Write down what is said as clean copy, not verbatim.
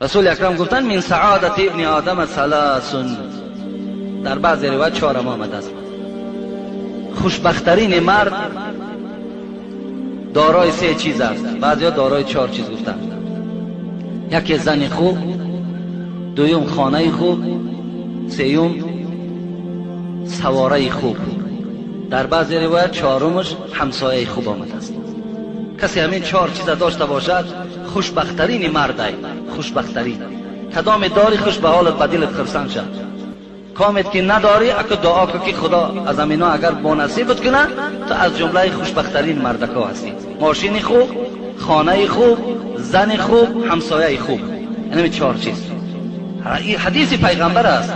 رسول اکرم گفتن من سعادت ابن آدم ثلاث، در بعضی روایت چهارم آمده است. خوشبختترین مرد دارای سه چیز است، بعضیا دارای چهار چیز گفتن. یکی زن خوب، دوم خانه خوب، سیوم سواره خوب. در بعضی روایت چهارمش همسایه خوب آمده است. کسی همین چهار چیز داشته باشد خوشبختترین مرد، خوشبختترین. کدام داری خوش به حالت، به دلت خرسند شد. کامت که نداری اکو دعا که خدا از امینا اگر با نصیبت کنه تو از جمله خوشبختترین مردکا هستی. ماشین خوب، خانه خوب، زن خوب، همسایه خوب، یعنی چهار چیز. این حدیث پیغمبر است.